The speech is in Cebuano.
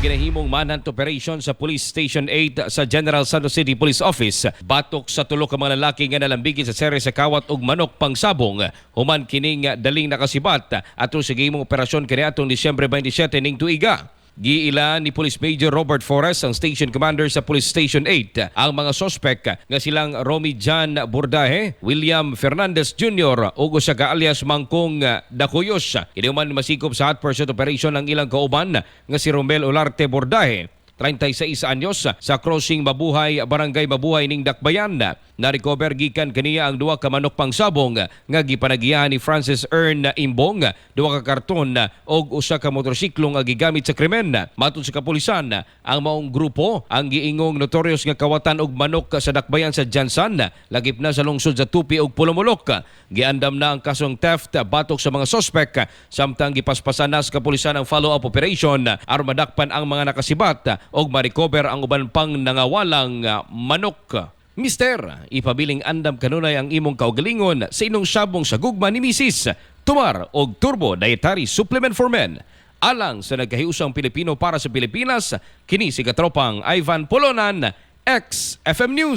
ginahimong manhunt operation sa Police Station 8 sa General Santos City Police Office batok sa tulo ka mga lalaki nga nalambigit sa serye sa kawat og manok pangsabong, human kining daling nakasibat atong sa gihimong operasyon kaniadtong Disyembre 27 ning tuiga. Giila ni Police Major Robert Forrest, ang station commander sa Police Station 8, ang mga sospek nga silang Romy John Burdahe, William Fernandez Jr. ug usa ka alias Mangkong Dakuyos. Kini man masikop sa hot pursuit operation ang ilang kauban nga si Romel Olarte Bordahe, 36 anyos, sa Crossing Mabuhay, Barangay Mabuhay ning Dakbayan. Na-recover gikan kaniya ang duha ka manok pangsabong nga gipanagiyahan ni Francis Ern Imbong, duha ka karton og usa ka motorsiklo nga gigamit sa krimen. Matod sa kapulisan, ang maong grupo ang giingong notorious nga kawatan og manok sa Dakbayan sa GenSan, lagip na sa lungsod sa Tupi ug Polomolok. Giandam na ang kasong theft batok sa mga sospek, samtang gipaspasan na sa kapulisan ang follow-up operation aron madakpan ang mga nakasibat og ma-recover ang uban pang nangawalang manok. Mister, ipabiling andam kanunay ang imong kaugalingon sa inong sabong sa gugma ni Mrs. Tumar og Turbo Dietary Supplement for Men. Alang sa nagkahiusang Pilipino para sa Pilipinas, kini si katropang Ivan Polonan, XFM News.